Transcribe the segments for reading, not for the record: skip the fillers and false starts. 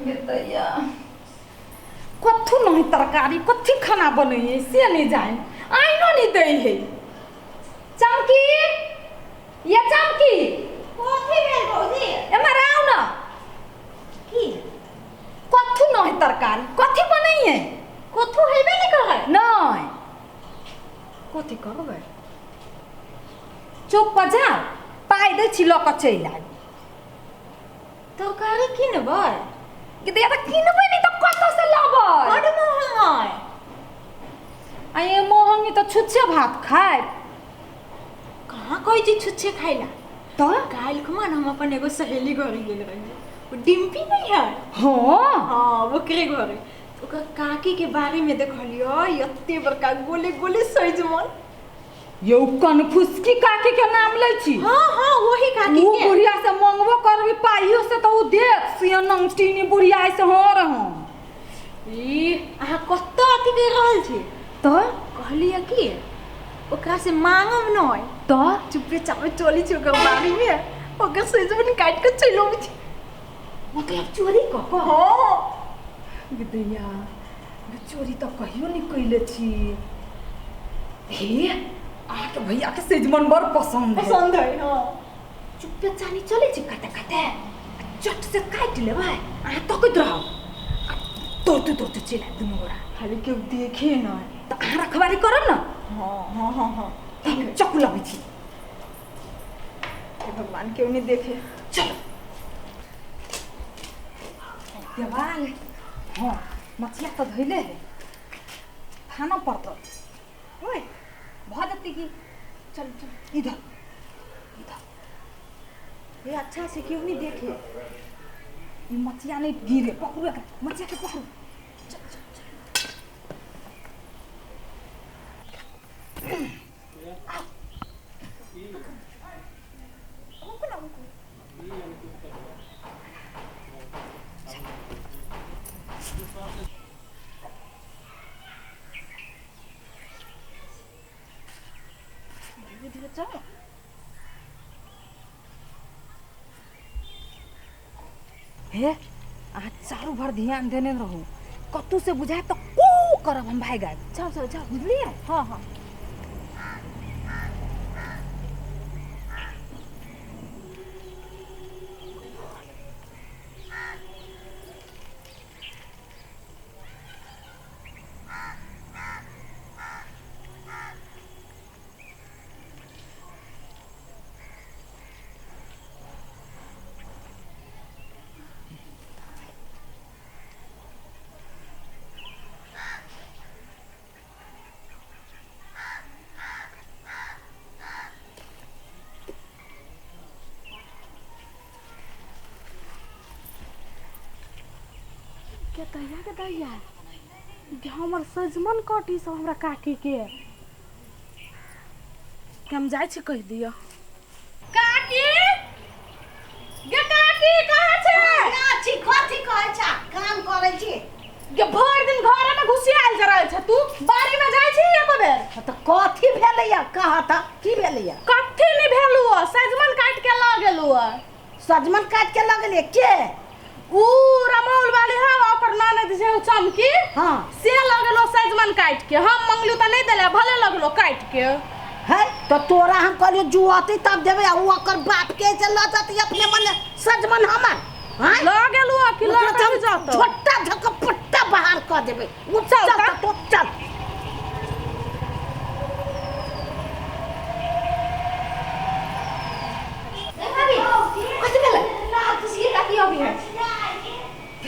दैया कथू नहीं तरकारी कथी खाना बनैए से नहीं जाए आइनो नहीं दै है चमकी ये चमकी कथी भेल भौजी एम्हर आउ ना की कथू नहीं तरकारी कथी बनैए कथू हेबे नहीं करै नहीं कथी करबै चौक पर जाओ पाइ दै छी लऽ कऽ चलि आयब तरकारी किनबै कि दैया तऽ किनबै नहि तऽ कतऽसँ लेबै बड महग है आ ये महंगी तऽ छुच्छे भात खायब कहाँ कहै छी छुच्छे खाइला तऽ काल्हि खुमा ने हम अपन एगो सहेली घरे गेल रहियै ओ डिम्पी नहीं है हँ हाँ ओकरे घरे तऽ ओकर काकी के बारे में देखलियै एते बड़का गोले गोले सजमन यौ कनफुसकी काकी के नाम लै छी हाँ हाँ वही काकी उ के बुढ़िया से मंगबो करबी पाइयो से तऽ उ देत से नंगटीनी बुढ़िया से हो रहो ई अहाँ कतऽ अथी करि रहल छी तऽ कहलियै कि ओकरा से मांगब नहि तऽ चुपे चापे चली छी ओकर बाड़ी में ओकर सजमनि काटि कऽ चलि अबै छी मतलब चोरी कऽ कऽ हाँ दैया चोरी तऽ कहियो नहि कैले छी हे अहाँके भैयाके सजमनि बड़ पसन्द है पसंद है हाँ चुपे चानी चलै छी काटे काटे आ चट से काटि लेबै अहाँ तकैत रहब आ दौड़ते दौड़ते चलि आयब दुनू गोरा खाली केओ देखे नहि तऽ अहाँ रखवारी करब ने हाँ हाँ हाँ हाँ तऽ हम चक्कू लबै छी हे भगवान केओ नहि देखे चलो देवाल हाँ मछिया तऽ धैले है खाना पड़तौ ओए भऽ जेतै की चल चल इधर इधर हे अच्छा से केओ नहीं देखे ई मछिया नहीं गिरे पकड़ू एकरा मछिया के पकड़ू चल चल चल आओ। रुकू ना रुकू धीरे धीरे चल हे अहाँ चारू भर ध्यान देने रहू कतहु से बुझाय तऽ कू करब हम भागि आयब चल चल चल बुझलियै हाँ हाँ के दैया के दैया गे हमर सजमन कटी सब हमरा काकी के के हम जाइ छी कहि दिअ काकी गे काकी कहाँ छै ना छी कथी कहै छा काम करै छी गे भरि दिन घरे में घुसियाल जे रहै छै तू बाड़ी में जाइ छी एको बेर हाँ, तऽ कथी भेलैया कह तऽ की भेलैया कथी नहि भेलू सजमन काटि के लऽ गेलू सजमन काटि के लऽ गेलियै के ऊ रमौल वाली है ओकर ननद जे हौ चमकी हाँ से लऽ गेलो सजमन काटि के हम मंगलू तऽ नहि देले भले लगलो काटि के है तऽ तोरा हम कहलियो जुआती तब देबै आ उ ओकर बाप के से लऽ जती अपने मने सजमन हमर हाँ लऽ गेलू कि लऽ ओकरा तऽ के हम जतौ झोटा झक पट्टा बाहर कऽ देबै उ चल चल तऽ। तऽ तो चल कथी भेलै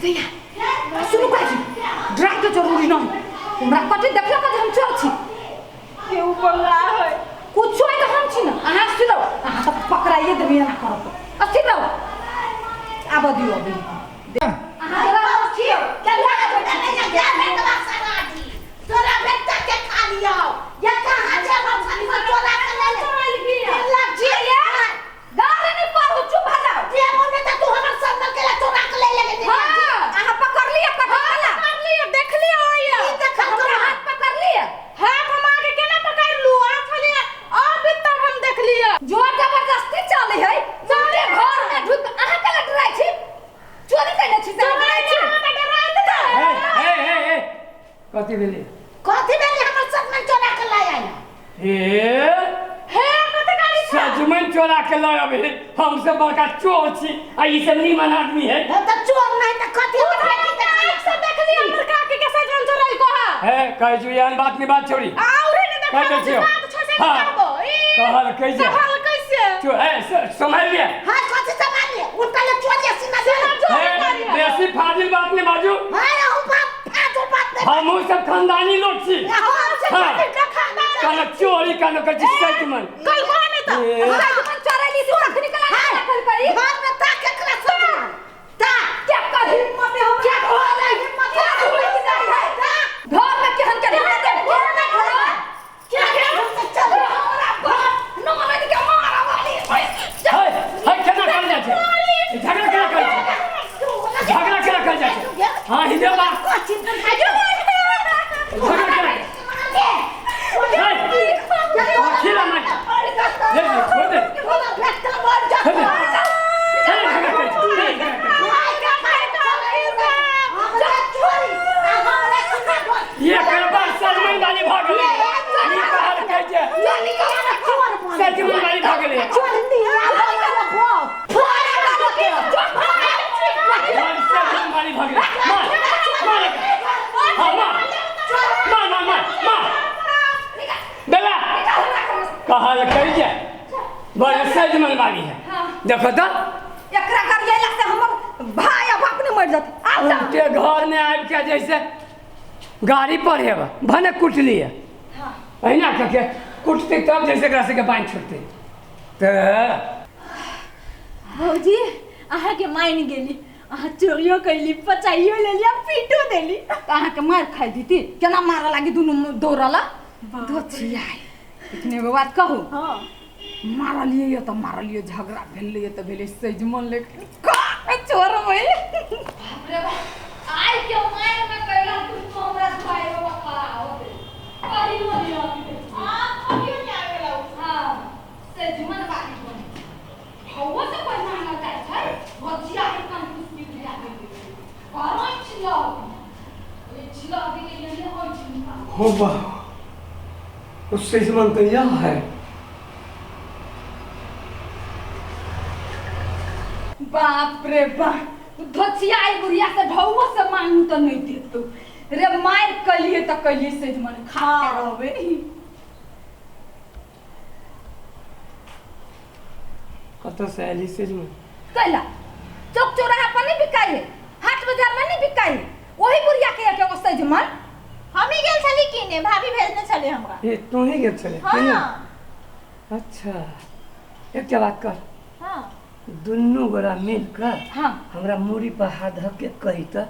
भैया सुनू काकी डराके जरूरी नहीं हमरा कथी देखलक जे हम चोर छी केहू बंगला है कुछो है तऽ हम छी ने अहाँ स्थिर रहू अहाँ तऽ पकड़ाइए देबै एना करब तऽ स्थिर रहू आबऽ दियौ अभी अहाँ जरा स्थिर रहू। तोरा बेटा के खा लियो या कहाँ छै हमर सजमन चोरा के ले ले लज्जी गाली नहीं पढ़ू चुप भऽ जाउ जे बोलबे तऽ तू हमर सजमन के चोरा के ले ले हाँ अहाँ पकड़ लिअ पकड़ पकड़ लिअ देख लिअ ओइया ई देखल हमरा तोरा हाथ पकड़ लिअ हाथ हम आगे केना पकड़ लू अहाँ खाली अभी तक हम देख लिअ जोर जबरदस्ती चलै है चले घर में ढुक अहाँ के लटराइ छी चोरी केने छी से अहाँ डराइ छी कथी भेलै? कथी भेलै? हमर सजमनि चोरा के लऽ आयल। हे हे कते गाड़ी छा? सजमनि चोरा के लऽ अबै हम सब बड़का चोर छी आ ई सब नीमन आदमी है। हे तऽ चोर नहि तऽ कथी? हमर बेटी के आँख से देखली हमर काकी के सजमनि चोराइल को है। हे कहै छी एहन बात नहीं बात छोड़ी। और ने देखा कहै छियौ। बात छो से हाँ। कहबो ई कहल कैसे? कहल कैसे? चो ए संभाल लिया। हां कथी संभालिए? उनका ले चोरिया सीना से। हे बेसी फाजिल बात नहीं बाजू। हां रहू बाप फाजू बात नहीं। हमहूँ सब खानदानी लोग छी। हाँ। कनो चोरी कनो कथी सजमन। कल को नहीं तो ए। सजमनि चोराइली से अखनी कला रखल कई घर में ता केकरा सजमनि ता क्या कर हिम्मत है हमरा? क्या हो रहा हिम्मत है? घर में केहन के हिम्मत है? क्या चल हमरा ननद के मारा वाली। हे हे केना कर जाइ छै? ई झगड़ा केना कर छै? झगड़ा केना कर जाइ छै? हाँ हिन्दे बा झगड़ा केना? हे खिला मार ले ले छोड़ दे। छोड़ दे। हे झगड़ा कर छै, हे झगड़ा कर छै। ये करबा सजमन वाली भऽ गेलै। ई कहल कहै छै सजमन वाली भऽ गेलै। सजमन वाली भऽ गेलै। मार मार एकरा। हाँ मार मार मार मार मार बेला कहल कहै छै बड़ सजमन वाली है। देखो तो एकरा करिएला से हमर भाई आ बाप ने मर जात। आ जा। उनके घर में आबि के जैसे गाड़ी पर हेब भने कुटलिए अहिना कऽ के कुटते तब जैसे एकरा सबके बान्हि छुटते तऽ भौजी अहाँके मानि गेली, अहाँ चोरियो कैली, पचाइयो लेली आ पीटो देली। तऽ अहाँके मारि खाइ दीती केना मारऽ लागी दुनू दौड़ला धोचिया। लेकिन एगो बात कहू? हाँ। मारलियै ये तऽ मारलियै, झगड़ा भेलै तऽ भेलै सजमन, लेकिन का चोर होय। बाप रे बाप, आइ के मारि में कैला तू तो हमरा धोए बाबा होते कहियो नहीं आबी। आ कहियो नहि आबेला उ। हाँ सजमन वाली बन हवा से कोई मांगल जाइ छै भजिया के कम कुछ दिया दे और छिला छिला भी के लिए होय छिला। हो वाह उस सजमन तो यह है। बाप रे बाप, धोचिया आई बुढ़िया से ढौआ से मांगू तो नहीं देतो रे। मार कलिए तो कलिए सजमन खा के रहबे। कतऽ से आयली सजमन? कैला चौक चौराहा पर नहीं बिकाई है, हाट बाजार में नहीं बिकाई है, वही बुढ़िया के एगो सजमन। हम ही गेल छली किने, भाभी भेजने छली हमरा। ए तू ही गेल छले किने? हाँ। अच्छा एकटा बात कर। हाँ। दुनू गोरा मिल कर हाँ हमरा मूड़ी पर हाथ धऽ के कही तऽ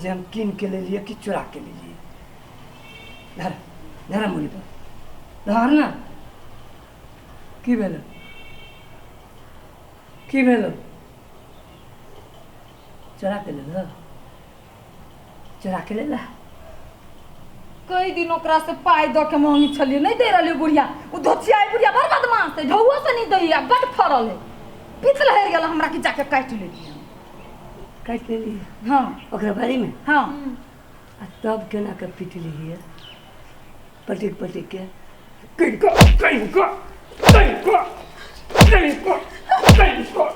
जे हम कीन के लेलिए कि चुरा के लेलिए। धर धर मूड़ी पर धर ना। की भेलो? की भेलो? चुरा के लेलो? चुरा के लेला? कई दिन ओकरा से पाई दऽ के मांगी छलियै, नहीं दे रहलै बुढ़िया। उ धोचिया बुढ़िया बड़ बदमाश है, ढौआ से नहीं दैया, बड फरल है। पीछ लहर गेल हमरा कि जाके काटि लेलियै। काटि लेलियै? हाँ। ओकरा बाड़ी में? हाँ। आ तब केना के पिटलियै? पटक पटक के कहि कऽ कहि कऽ कहि कऽ कहि कऽ कहि कऽ।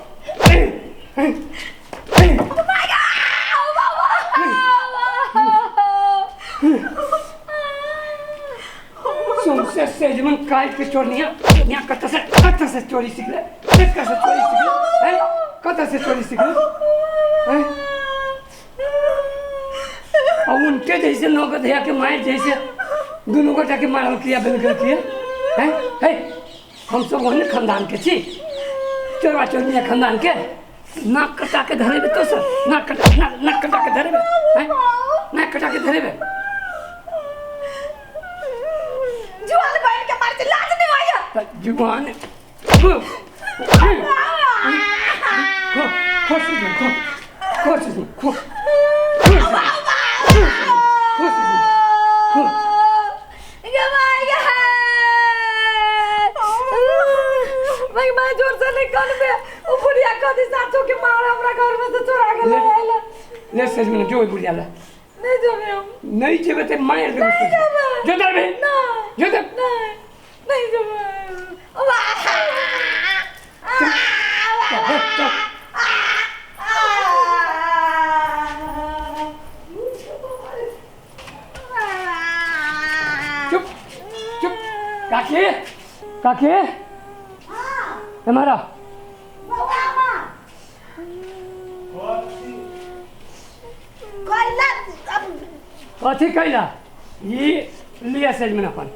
सौंसे सजमन काटि के चोरनिया चोरनिया कतऽ से चोरी सिखले? कतऽ से चोरी सिखले? हैं कतऽ से चोरी सिखले? हैं आ उनके जैसे नौकत है के मार जैसे दुनू गोटा के मारल किया भेल गेल किया? हैं हे हम सब ओहने खानदान के छी, चोरवा चोरनिया खानदान के। नाक कटा के धरेबे तो सर नाक कटा नाक कटा के धरेबे। हैं नाक कटा के धरेबे। जुआल बहन के मार लाज नहीं आया। जुबान खो खो खो खो खो खो खो। भाई मैं जोर से नहीं कनबे, उ बुढ़िया कदी साचो के मार हमरा घर में से चोरा के ले आइला। ले सजमन जो बुढ़िया ला। नहीं जेबै हम। नहीं जेबे ते मार देबो। नहीं जेबै। जो देबे। नहीं। जो दे। नहीं नहीं जेबै। चल, चल। चुप चुप। काकी काकी हमारा कैला अब कथी कैला ई लिया सजमन अपन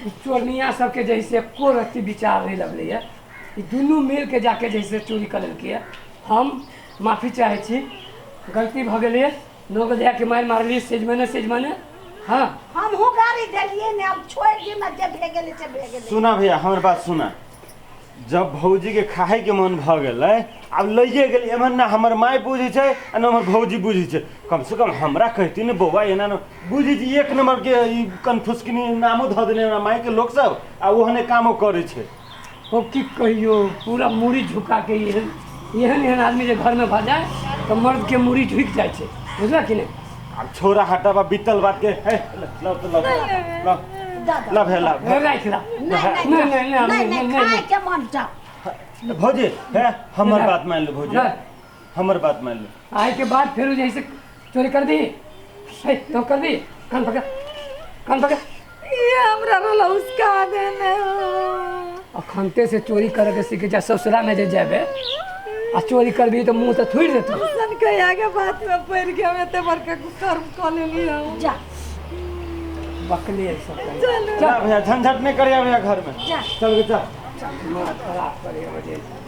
ई चोरनिया सबके जैसे एको रत्ती विचार नहीं लगलै है। ई दुनू मिल के जाके जैसे चोरी कर लेलकै है। हम माफी चाहै छी, गलती भऽ गेलै। नौगधिया के मारि मारलियै सजमने सजमने। हाँ हमहूँ गाड़ी देलियै ने, अब छोड़ि दी ना, जे भे गेलै से भे गेलै। सुना भैया हमर बात सुना, जब भौजी के खाए के मन भ गेलै आब लइए गेलै, एमहर ना हमर माय बुझै छै आ ना हमर भौजी बुझै छै। कम से कम हमरा कहती ने बौआ एना न बुझै छी। एक नंबर के ई कन्फुसकिनी नामो धऽ देने हमरा माय के लोक सब आ ओहने कामो करै छै। ओ की कहियो पूरा मूड़ी झुका के एहन एहन एहन आदमी जे घर में भऽ जाए तऽ मर्द के मूड़ी झुकि जाइ छै, बुझल कि नहीं? आब छोरा हटाबा बीतल बात के। हे लव तो लव लव दऽ लव हे लव। राखि ला। नहीं नहीं, नहीं, नहीं नहीं, नहीं नहीं, खाए के मन जाओ। भौजी हे हमर बात मान लो भौजी, नहीं। हमर बात मान लो। आए के बाद फिर जैसे चोरी कर दी है तो कर दी। कान पकड़ कान पकड़। ये हमरा रोला उसका देने। अखनते से चोरी करे के सीख जा, ससुरा में जे जाबे आ चोरी करबी तो मुंह तो थोड़ी देतो। सन के आगे बात में पड़ गया, हम एते बड़का कर्म क लेली हम। जा बकली है सब। चलो। चल भैया झंझट नहीं करिया भैया घर में। जा। चल बेटा खराब करे वजह से।